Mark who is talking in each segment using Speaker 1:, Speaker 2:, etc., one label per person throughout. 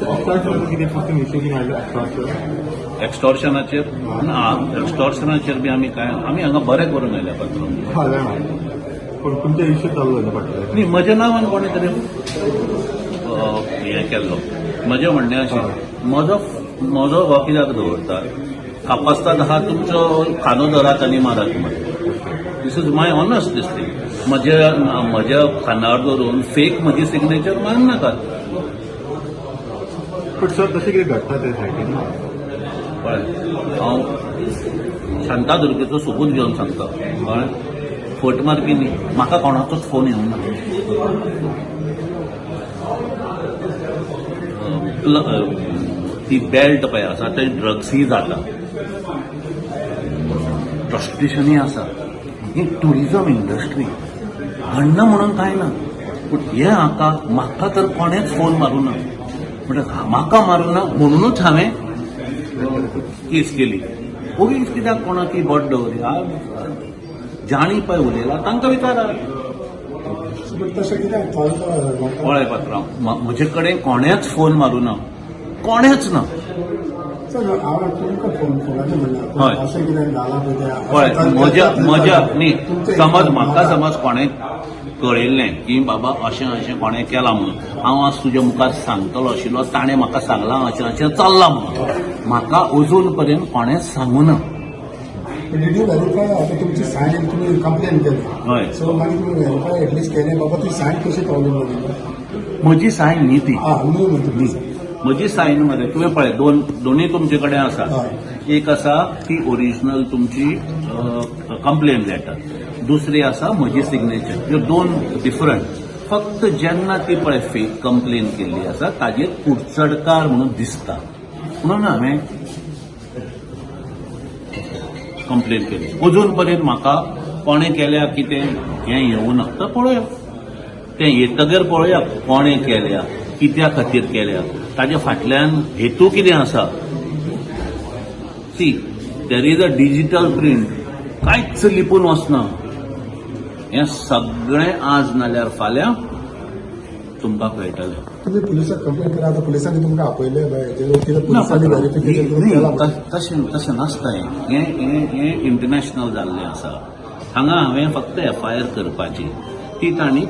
Speaker 1: कितें इशू कितें आयलो एक्स्ट्रा?
Speaker 2: एक्स्टॉर्शनाचेर ना, एक्स्टॉर्शनाचेर बी आमी काय, आमी हांगा बरें करून आयल्या पात्रांव.
Speaker 1: हय जाणा, पूण तुमचे इशू चालू जाले फाटले.
Speaker 2: न्ही, म्हज्या नांवान कोणें तरी हें केल्लो. म्हजें म्हणणें अशें, म्हजो हो कित्याक दवरता? कापास्ताद आहा तुमचो, खांदो धरात आनी मारात म्हण. This is my honest this thing. म्हज्या खांदार दवरून फेक म्हजी सिग्नेचर मारनाकात.
Speaker 1: पण सर, तशें कितें घडटा ते सायडीन ना?
Speaker 2: कळ्ळें? हांव शांतादुर्गेचो सोबूत घेवन सांगता, कळ्ळें, फट मारपी न्ही. म्हाका कोणाचोच फोन येवना. ती बेल्ट पळय आसा, थंय ड्रग्सूय जाता, प्रोस्टिट्युशनूय आसा. ही टुरिजम इंडस्ट्री घडना म्हणून कांय ना, पूण हे हाका म्हाका तर कोणेच फोन मारूं ना. म्हणटा म्हाका मारूं ना म्हणूनच हांवें केस केली. ओगीच कित्याक कोणाची बोट दवरी? जाणी पळय उलयला तांकां विचारा.
Speaker 3: पण तशें कित्याक चलता?
Speaker 2: पळय पात्रांव, म्हजे कडेन कोणेच फोन मारूं ना, कोणेच ना.
Speaker 3: सर, हांव तुमकां फोनाचेर म्हणटा. अशें कितें जालां पळय तें.
Speaker 2: पळय, म्हज्या न्ही, समज म्हाका समज कोणें कळयल्लें की बाबा अशें अशें कोणें केलां म्हणून, हांव आज तुज्या मुखार सांगतलो आशिल्लो, ताणें म्हाका सांगलां अशें अशें चल्लां म्हणून. म्हाका अजून पर्यंत कोणेंच सांगूं ना.
Speaker 3: Did you verify? आतां तुमची सायन, तुमी कंप्लेन केली. सो मागीर तुमी व्हेरीफाय एटलिस्ट केलें, बाबा ती सायन कशी पावली मागीर?
Speaker 2: म्हजी सायन न्ही ती.
Speaker 3: आं, न्हू म्हणटा ती.
Speaker 2: म्हजी सायन मरे, तुवें पळय, दोनूय तुमचे कडेन आसा. एक आसा ती ओरिजिनल तुमची कंप्लेन लेटर, दुसरी आसा म्हजी सिग्नेचर. ह्यो दोन डिफरंट. फक्त जेन्ना ती पळय फेक कंप्लेन केल्ली आसा, ताजेर कुडचडकार म्हणून दिसता म्हणून हांवें कंप्लेन केली. अजून पर्यंत म्हाका कोणें केल्या कितें हें येवना, तर पळोवया. तें येतगीर पळोवया कोणें केल्या, कित्या खातीर केल्या, ताजे फाटल्यान हेतू कितें आसा. See, there is a digital print. कांयच लिपून वचना. हें सगळें आज नाल्यार फाल्यां तुमकां कळटलें.
Speaker 3: तुमी पुलिसाक कंप्लेन केला, आतां पुलिसांनी तुमकां आपयले हेजेर कितें? पुलिसांनी व्हेरिफिकेशन करून
Speaker 2: न्ही,
Speaker 3: केलां?
Speaker 2: तशें नासता हें. हें हें हें इंटरनॅशनल जाल्लें आसा. हांगा हांवें फक्त एफआयआर करपाची. ती तांणी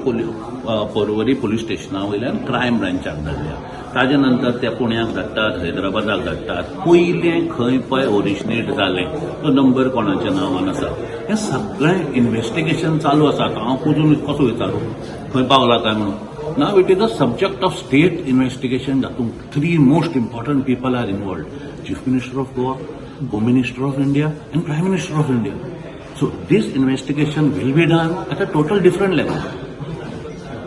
Speaker 2: पोरवरी पुलीस स्टेशना वयल्यान क्रायम ब्रांचाक धाडल्या. ताजे नंतर ते पुण्याक धाडटात, हैदराबादाक धाडटात. पयलें खंय पळय ओरिजिनेट जालें, तो नंबर कोणाच्या नांवान आसा, हें सगळें इन्वेस्टिगेशन चालू आसा. आतां हांव कुजून कसो विचारूं खंय पावला काय म्हणून? Now it is a subject of state investigation, जातूंत three most important people are involved: Chief Minister of Goa, Home Minister of India and Prime Minister of India. So this investigation will be done at a total different level.